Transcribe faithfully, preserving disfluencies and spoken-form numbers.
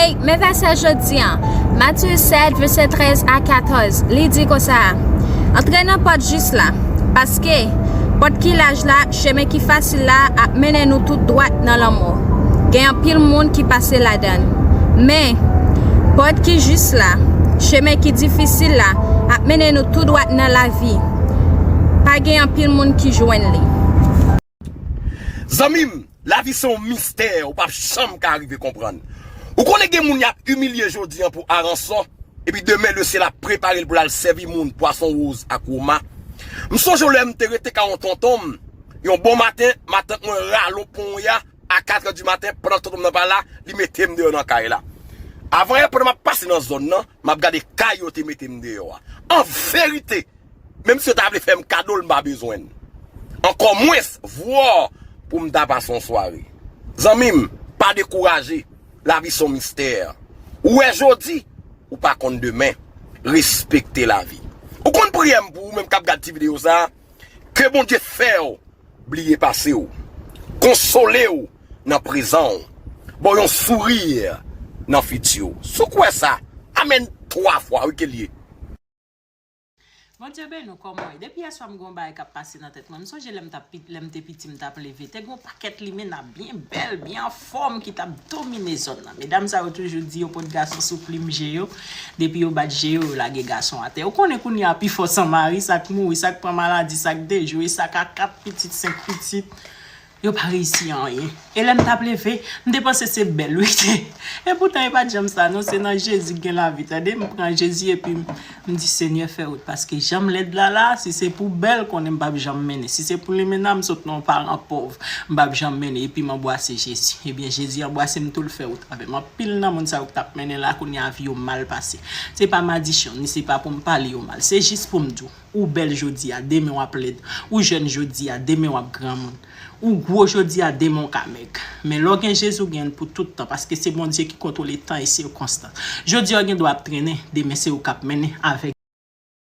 Hey, men vèsè jodi an, Matye sèt, vèsè trèz a katòz, li di konsa, antre nan pòt jis la, paske pòt ki laj la, chemen ki fasil la ap mennen nou tout dwat nan lanmò. Gen anpil moun ki pase ladan l. Men, pòt ki jis la, chemen ki difisil la, ap mennen nou tout dwat nan lavi. Pa gen anpil moun ki jwenn li. Zanmi m, lavi se yon mistè ou p ap janm ka rive konprann. Ou konnen gen moun y ap imilye jodi an pou aransò, epi demen lesyèl ap prepare l pou l al sèvi moun pwason woz ak woma. M sonje lè m te rete ka yon tonton m, yon bon maten, matant mwen rale yon ponya a katrè di maten, pandan tonton m nan pa la, li mete m deyò nan kay la. Avanyè, pandan m ap pase nan zòn nan, m ap gade kay yo te mete m deyò a. An verite, menm si yo ta vle fè m kado l, m pa bezwen l. Ankò mwens vwò pou m ta pase yon sware. Zanmi m, pa dekouraje. Lavi se yon mistè. Ou wè jodi, ou pa konn demen. Respekte lavi. Ou konn priyè m pou ou menm k ap gad ti videyo sa a? Ke Bondye fè w bliye pase w. Konsole w nan prezan w. Ba w yon souri nan fiti w. Si w kwè sa, amèn twa fwa, wi ke l ye. Bondye beni w, kòman w ye? Depi yèswa m gen yon bagay k ap pase nan tèt mwen. M sonje lè m t ap pit, lè m te piti, m t ap leve. Te gen yon pakèt limena byen bèl, byen anfòm ki t ap domine zòn nan. Medam sa yo toujou di yo pot gason sou plim je yo. Depi yo bat je yo, yo lage gason atè. Ou konnen kounye a pifò san mari, sa k mouri, sa k pran maladi, sa k dejwe, sa k a kat pitit, senk pitit. Yo pa reyisi anyen. E lè m t ap leve, m te panse se bèl wi te. Epoutan e pa t janm sa non, se nan Jezi k gen lavi tande. M pran Jezi epi m di Senyè fè wout paske jan m lèd la la, si se pou bèl konnen m p ap janm mennen. Si se pou limena m sot nan yon paran pòv, m p ap janm mennen epi m anbwase Jezi. Ebyen Jezi anbwase m tou l fè wout avè m. Anpil nan moun sa yo k t ap mennen la kounye a vi yo mal pase. Se pa madichon, ni se pa pou m pale yo mal. Se jis pou m di w. Ou bèl jodi a, demen w ap lèd. Ou jèn jodi a, demen w ap granmoun. Ou gwo jodi a, demen w ka mèg. Men lè w gen Jezi, w gen l pou tout tan, paske se Bondye ki kontwole tan e sikonstans. Jodi a w gen dwa ap trennen, demen se ou k ap mennen avèk